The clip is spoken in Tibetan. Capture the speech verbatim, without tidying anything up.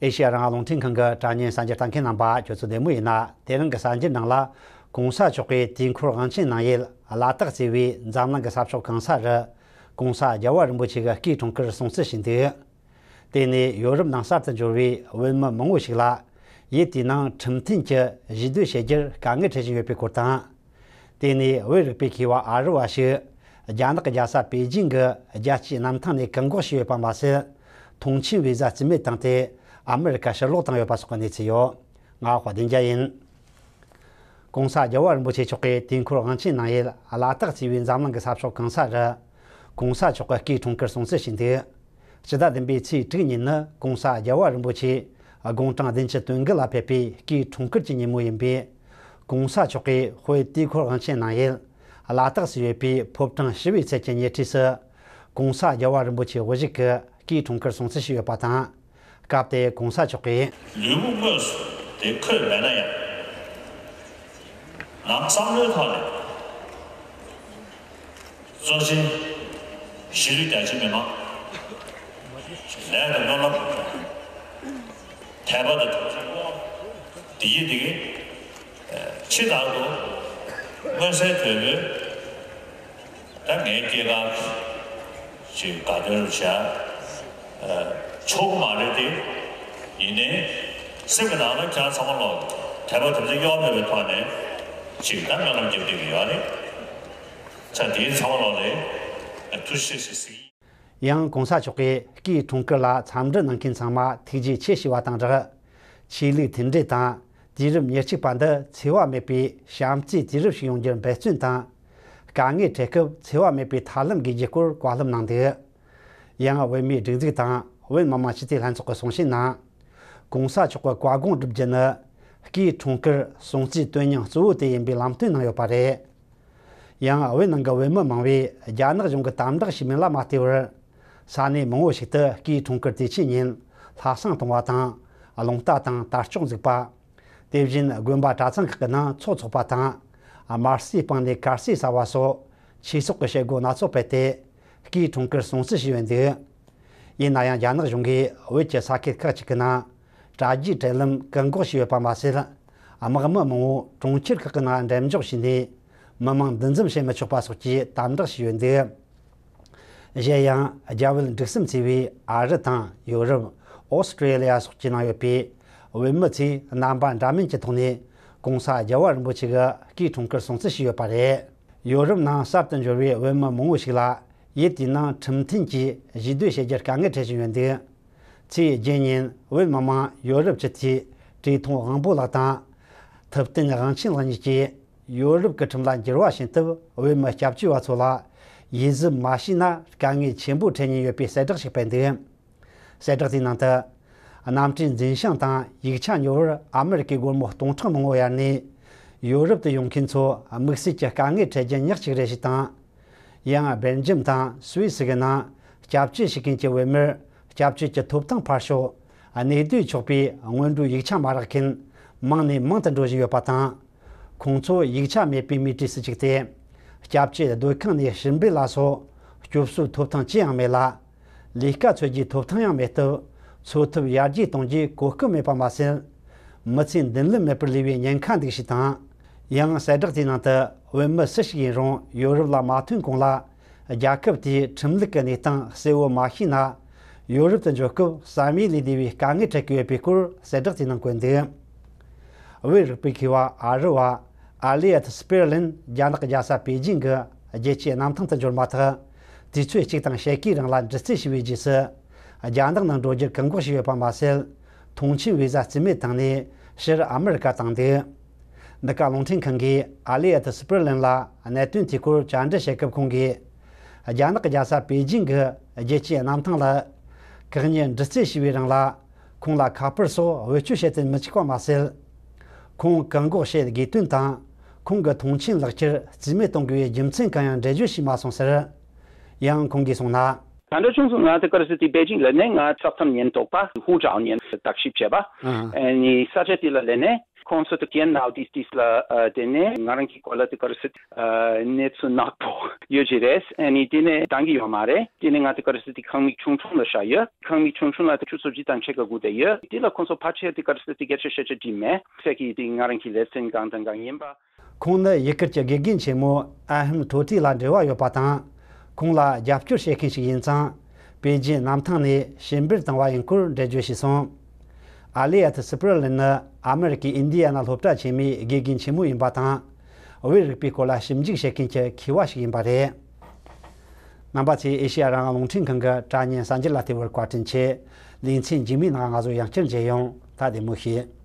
ཨེ་ཤེ་ཡ་རང་དབང་རླུང་འཕྲིན་ཁང་གི་དྲ་བརྙན་གསར་འགྱུར་ལྟ་མཁན་རྣམ་པ་ཁྱོད་ཚོ་བདེ་མོ་ཡིན་ན། དེ་རིང་གི་གསར་འགྱུར་ནང་ལ། གོང་ས་མཆོག་གིས་དུས་འཁོར་དབང་ཆེན་ནང་ཡོད་བླ་དྭགས་ཟེར་བའི་འཛམ་གླིང་གི་ས་ཕྱོགས་གང་ས་རུ་གོང་ས་རྒྱལ་བ་རིན་པོ་ཆེ་གི་སྐུའི་འཁྲུངས་སྐར་སྲུང་བརྩི་བྱས་འདུག་དེ་ནས་ཡོ་རོབ་ནང་གསར་དུ་འབྱོར་བའི་བོད་མི་མང་བོ་ཞིག་ལ། ཡུལ་དེའི་ནང་ཁྲིམས་མཐུན་གྱི་གཞིས་སྡོད་བྱེད་རྒྱུར་དཀའ་ངལ་འཕྲད་བཞིན་ཡོད་པའི་སྐོར་དང་། དེ་ནས་བོད་རིག་པའི་མཁས་པ་ཨ་རི་བ་ཞིག་རྒྱ་ནག་གི་རྒྱལ་ས་པེ་ཅིང་གི་རྒྱལ་སྤྱིའི་གནམ་ཐང་ནས་བཀག་འགོག་བྱས་ཡོད་པ་མ་ཟད། མཐོང་མཆན་བི་ཟ་རྩིས་མེད་བཏང་སྟེ། ཨ་མི་རི་ཀ་ཕྱིར་ལོག་བཏང་ཡོད་པ་སོགས་ཀྱི་གནས་ཚུལ་ཡོད། ང་དཔལ་ལྡན་རྒྱལ་ཡིན། གོང་ས་རྒྱལ་བ་རིན་པོ་ཆེ་མཆོག་གིས་དུས་འཁོར་དབང་ཆེན་ནང་ཡོད་བླ་དྭགས་ཟེར་བའི་འཛམ་གླིང་གི་ས་ཕྱོགས་གང་ས་རུ། གོང་ས་མཆོག་གི་སྐུའི་འཁྲུངས་སྐར་སྲུང་བརྩི་བྱས་འདུག་ཕྱི་ཟླ་བདུན་པའི་ཚེས་དྲུག་ཉིན་ནི་གོང་ས་རྒྱལ་བ་རིན་པོ་ཆེ་དགུང་གྲངས་བདུན་ཅུ་དོན་དགུ་ལ་ཕེབས་པའི་སྐུའི་འཁྲུངས་སྐར་གྱི་ཉིན་མོ་ཡིན་པས། གོང་ས་མཆོག་གིས་དཔལ་དུས་འཁོར་དབང་ཆེན་ནང་ཡོད་བླ་དྭགས་སུ་ཡོད་པའི་ཕོ་བྲང་ཞི་བའི་ཚལ་གྱི་ཉེ་འཁྲིས་སུ། གོང་ས་རྒྱལ་བ་རིན་པོ་ཆེ་དབུ་བཞུགས་ཀྱི་སྐུའི་འཁྲུངས་སྐར་སྲུང་བརྩི་ཞུས་ཡོད་པ་དང་། སྐབས་དེར་གོང་ས་མཆོག་གིས། ལུས་པོ་དངོས་སུ་དེ་འཁོད་མེད་ན་ཡང་། ནང་བསམ་བློའི་ཐོག་ནས། གཙོ་ཆེན་གཞིས་ལུས་རྒྱ་ཆེ་མི་མང་། ལས་དང་སྨོན་ལམ། དད་པ་དང་དམ་ཚིག་དབང་། བདེ་སྐྱིད་བདེ་སྐྱིད། ཕྱི་ལྟར་དུ་མངོན་གསལ་དོད་པོས། ད་ངའི་སྐྱེས་སྐར་ཞིག་དགའ་སྟོན་རུ་བྱ་ཆོག་མ་རེད་དེ། ཡིན་ནའི་སེམས་ཀྱི་ནང་ལ་ཁྱེད་རང་ཚང་མ་ལོག་དད་པ་དམ་ཚིག་གཡོ་མེད་པའི་ཐོག་ནས་ཞིག་ད་སྨོན་ལམ་རྒྱབ་བསྡད་ཀྱི་ཡོད་རེད། ཚ་དེའི་ཚང་མ་ལོག་ནས་ཐུགས་རྗེ་ཆེ་ཞེས་གཟིགས། ཡང་གོང་ས་མཆོག་གིས་སྐུའི་འཁྲུངས་སྐར་ལ་འཚམས་འདྲི་གནང་མཁན་ཚང་མ་ཐུགས་རྗེ་ཆེ་ཞུས་པ་དང་སྦྲགས། ཆོས་ལུགས་མཐུན་སྒྲིལ་དང་དུས་རབས་ཉེར་གཅིག་པ་འདི་འཚེ་བ་མེད་པའི་བྱམས་བརྩེའི་དུས་རབས་ཤིག་ཡོང་རྒྱུར་འབད་བརྩོན་དང་། དཀའ་ངལ་འཕྲད་སྐབས་འཚེ་བ་མེད་པའི་ཐབས་ལམ་འགོད་རྒྱུའི་སྐོར་བཀའ་སློབ་གནང་འདུག་ཡང་བོད་མིའི་སྒྲིག་འཛུགས་དང་བོད་མི་མང་སྤྱི་འཐུས་ལྷན་ཚོགས་ཀྱི་གསུང་བཤད་ནང་། གོང་ས་མཆོག་གི་བཀའ་དགོངས་བསྒྲུབ་རྒྱུ་ནི་སྐུའི་འཁྲུངས་སྐར་སྲུང་བརྩིའི་དོན་སྙིང་གཙོ་བོ་དེ་ཡིན་པའི་ལམ་སྟོན་གནང་ཡོད་པ་རེད། ཡང་བོད་ནང་གི་བོད་མི་མང་བས་རྒྱ་ནག་གཞུང་གི་དམ་དྲག་བྱེད་མིན་ལ་མ་ལྟོས་པར། ས་གནས་མང་བོ་ཞིག་ཏུ་སྐུའི་འཁྲུངས་སྐར་དུས་ཆེན་ཉིན་ལྷ་བསང་གཏོང་བ་དང་། རླུང་རྟ་དང་དར་ལྕོག་འཛུགས་པ། དེ་བཞིན་དགོན་པ་གྲྭ་ཚང་ཁག་གི་ནང་ཚོགས་འཚོགས་པ་དང་། དམར་གསོད་སྤངས་ནས་དཀར་གསོད་ཟ་བ་སོགས་ཆོས་ཚོགས་ཀྱི་བྱེད་སྒོ་སྣ་ཚོགས་སྤེལ་ཏེ། སྐུའི་འཁྲུངས་སྐར་སྲུང་བརྩི་ཞུས་ཡོད་འདུག་ཡིན་ན་ཡང་རྒྱ་ནག་གཞུང་གིས་བོད་ཀྱི་ས་ཁུལ་ཁག་ཅིག་གི་ནང་། དྲ་རྒྱའི་དྲ་ལམ་བཀག་འགོག་བྱས་ཡོད་པ་མ་ཟད། དམག་མི་མང་བོ་གྲོང་ཁྱེར་ཁག་གི་ནང་འགྲེམས་འཇོག་བྱས་ནས། མི་མང་འདུ་འཛོམས་བྱེད་མི་ཆོག་པ་སོགས་ཀྱི་དམ་དྲག་བྱས་ཡོད་འདུག་གཞན་ཡང་རྒྱ་བོད་འབྲུག་གསུམ་བརྩེ་བའི་ཨ་རི་དང་ཡོ་རོབ། ཨོ་སི་ཀྲེ་ལི་ཡ་སོགས་ཀྱི་ནང་ཡོད་པའི་བོད་མི་ཚོས་རྣམ་པ་འདྲ་མིན་གྱི་ཐོག་ནས་གོང་ས་རྒྱལ་བ་རིན་པོ་ཆེ་གི་སྐུའི་འཁྲུངས་སྐར་སྲུང་བརྩི་ཞུས་ཡོད་པ་རེད། ཡོ་རོབ་ནང་གསར་དུ་འབྱོར་བའི་བོད་མི་མང་བོ་ཞིག་ལ་ཡུལ་དེའི་ནང་ཁྲིམས་མཐུན་གྱིས་གཞིས་སྡོད་བྱེད་རྒྱུར་དཀའ་ངལ་འཕྲད་བཞིན་ཡོད་འདུག་ཚེས་བརྒྱད་ཉིན་བོད་མི་མང་ཡོ་རོབ་སྤྱི་འཐུས་བཀྲས་མཐོང་དབང་པོ་ལགས་དང་། ཐུབ་བསྟན་དབང་ཆེན་ལགས་གཉིས་ཀྱིས་ཡོ་རོབ་ཀྱི་ཁྲིམས་ལ་འགྱུར་བ་ཕྱིན་སྟབས་བོད་མི་སྐྱབས་བཅོལ་བ་ཚོ་ལ་ཡིད་གཟབ་མ་བྱས་ན་དཀའ་ངལ་ཆེན་པོ་འཕྲད་ཉེན་ཡོད་པའི་གསལ་བསྒྲགས་ཤིག་སྤེལ་འདུག་གསལ་བསྒྲགས་དེའི་ནང་དུ། གནམ་གྲུའི་འཛིན་བྱང་དང་ཡིག་ཆ་ཉོ་བར་ཨ་མི་རི་ཀའི་སྒོར་མོ་སྟོང་ཕྲག་མང་བོ་གཡར་ནས། ཡོ་རོབ་ཏུ་ཡོང་མཁན་ཚོ་དམིགས་བསལ་གྱི་དཀའ་ངལ་འཕྲད་རྒྱུ་ཉག་གཅིག་རེད་ཞེས་དང་། ཡང་སྦེལ་ཇམ་དང་སུད་སི་གི་ནང་སྐྱབས་བཅོལ་བྱེད་མཁན་གྱི་བོད་མིར་སྐྱབས་བཅོལ་གྱི་ཐོབ་ཐང་ཕར་ཞོག་གནས་སྡོད་ཆོག་པའི་སྔོན་འགྲོའི་ཡིག་ཆ་མ་རག་མཁན་མང་ནས་མང་དུ་འགྲོ་བཞིན་ཡོད་པ་དང་། ཁོང་ཚོ་ཡིག་ཆ་མེད་པའི་མིའི་གྲས་སུ་བཅུག་སྟེ། སྐྱབས་བཅོལ་སྡོད་ཁང་ནས་ཕྱིར་འབུད་ལ་སོགས་སྐྱོབ་གསོའི་ཐོབ་ཐང་ཅི་ཡང་མེད་ལ། ལས་ཀ་འཚོལ་རྒྱུའི་ཐོབ་ཐང་ཡང་མེད་སྟབས། འཚོ་ཐབས་ཡར་རྒྱས་གཏོང་རྒྱུའི་གོ་སྐབས་མེད་པ་མ་ཟད། མི་ཚེ་མདུན་ལམ་མེད་པར་ལུས་པའི་ཉེན་ཁ་འདུག་ཞེས་དང་། ཡང་གསལ་བསྒྲགས་དེའི་ནང་དུ་བོད་མི་སུ་ཞིག་ཡིན་རུང་ཡོ་རོབ་ལ་མ་ཐོན་གོང་ལ། རྒྱལ་ཁབ་དེའི་ཁྲིམས་ལུགས་ཀྱི་གནས་སྟངས་གསལ་བོ་མ་ཤེས་ན། ཡོ་རོབ་ཏུ་འབྱོར་སྐབས་བསམ་ཡས་ལས་བདེ་བའི་དཀའ་ངལ་འཕྲད་ཀྱི་ཡོད་པའི་སྐོར་གསལ་བསྒྲགས་དེའི་ནང་བཀོད་འདུག་བོད་རིག་པའི་མཁས་པ་ཨ་རི་བ་ཨ་ལི་ཨེ་ཐི་སྤེར་ལིན་རྒྱ་ནག་གི་རྒྱལ་ས་པེ་ཅིང་གི་རྒྱལ་སྤྱིའི་གནམ་ཐང་དུ་འབྱོར་མ་ཐག་དུས་ཚོད་གཅིག་དང་ཕྱེད་ཀའི་རིང་ལ་འདྲི་རྩད་ཞུས་པའི་རྗེས་སུ། རྒྱ་ནག་ནང་འགྲོ་རྒྱུར་བཀག་འགོག་བྱས་ཡོད་པ་མ་ཟད། མཐོང་མཆན་བི་ཟ་རྩིས་མེད་བཏང་ནས་ཕྱིར་ཨ་མི་རི་ཀ་བཏང་འདུག་འདི་ག་རླུང་འཕྲིན་ཁང་གིས་ཨ་ལི་ཨེ་ཐི་སྤེར་ལིན་ལ་གནད་དོན་དེའི་སྐོར་བཅར་འདྲི་བྱེད་སྐབས་ཁོང་གིས། རྒྱ་ནག་གི་རྒྱལ་ས་པེ་ཅིང་གི་རྒྱལ་སྤྱིའི་གནམ་ཐང་ལ། བཀག་ཉར་འདྲི་རྩད་ཞུས་པའི་རིང་ལ། ཁོང་ལ་ཁ་པར་སོགས་བེད་སྤྱོད་བྱེད་དུ་མི་བཅུག་པ་མ་ཟད། ཁོང་བཀག་འགོག་བྱེད་དགོས་དོན་དང་། ཁོང་གི་མཐོང་མཆན་ལག་ཁྱེར་རྩིས་མེད་གཏོང་དགོས་པའི་རྒྱུ་མཚན་གང་ཡང་འགྲེལ་བརྗོད་བྱས་མ་སོང་ཟེར། ཡང་ཁོང་གིས་གསུངས་ན། ད་ལྟ་བྱུང་སོང་། ང་དེ་གར་སི་ཏི་པེ་ཅིང་ལ་ནས་ང་ཚབ་མཐོ་ཉེན་རྟོག་པ་ཧུའུ་ཀྲའོ་ཉེན་བརྟག་ཞིབ་བྱས་པ། ཨ་ནི་ས་ཆ་དེ་ལ་ལས་ནས། ཁོང་ཚོ་དེ་གན་ནའོ་ཏིས་ཏིས་ལ་ཨ་དེ་ནས་ང་རང་གི་སྐོར་ལ་དེ་ག་རེ་ཟེར་ཨ་གནས་ཚུལ་ནག་པོ་ཡོད་ཅི་རེད། ཨ་ནི་དེ་ནས་འདང་གི་ཡོད་མ་རེད། དེ་ནས་ང་དེ་ག་རེ་ཟེར་དེ་ཁང་མིག་ཆུང་ཆུང་ལ་བཞག་ཡོད། ཁང་མིག་ཆུང་ཆུང་ལ་དེ་ཆུ་ཚོད་བཞི་དང་ཕྱེད་ཀ་སྒུག་བསྡད་ཡོད། དེ་ལ་ཁོང་ཚོ་ཕལ་ཆེར་དེ་ག་རེ་ཟེར་དེ་སྐད་ཆ་བཤད་བྱ་འགྲིག་མེད། ཚད་ཀྱི་དེ་ང་རང་གི་ལེ་ཚན་གང་དང་གང་ཡིན་པ། ཁོང་ནི་ཡུ་གུར་གྱི་དགེ་རྒན་ཆེན་མོ་ཨ་ཧམ་ཐོ་ཏི་ལ་འབྲེལ་བ་ཡོད་པ་དང་། ཁོང་ལ་རྒྱབ་སྐྱོར་བྱེད་མཁན་ཞིག་ཡིན་ཙང་། པེ་ཅིན་གནམ་ཐང་ནས་ཕྱིར་འབུད་བཏང་བ་ཡིན་སྐོར་འགྲེལ་བརྗོད་བྱས་སོང་། ཨ་ལི་ཡ་ཐི་སི་པུ་ར་ལིན་ནི་ཨ་མི་རི་ཀའི་ཨིན་ཌི་ཡ་ན་སློབ་གྲྭ་ཆེན་མོའི་དགེ་རྒན་ཆེན་མོ་ཡིན་པ་དང་། བོད་རིག་པའི་སྐོར་ལ་ཞིབ་འཇུག་བྱེད་མཁན་གྱི་མཁས་པ་ཞིག་ཡིན་པ་རེད། རྣམ་པ་ཚོས་ཨེ་ཤེ་ཡ་རང་དབང་རླུང་འཕྲིན་ཁང་གི་དྲ་བརྙན་གསར་འགྱུར་ལ་བལྟས་པར་བཀའ་དྲིན་ཆེ། ལེ་ཚན་རྗེས་མའི་ནང་ང་ཚོ་ཡང་བསྐྱར་མཇལ་ཡོང་། ད་བདེ་མོ་བྱོས།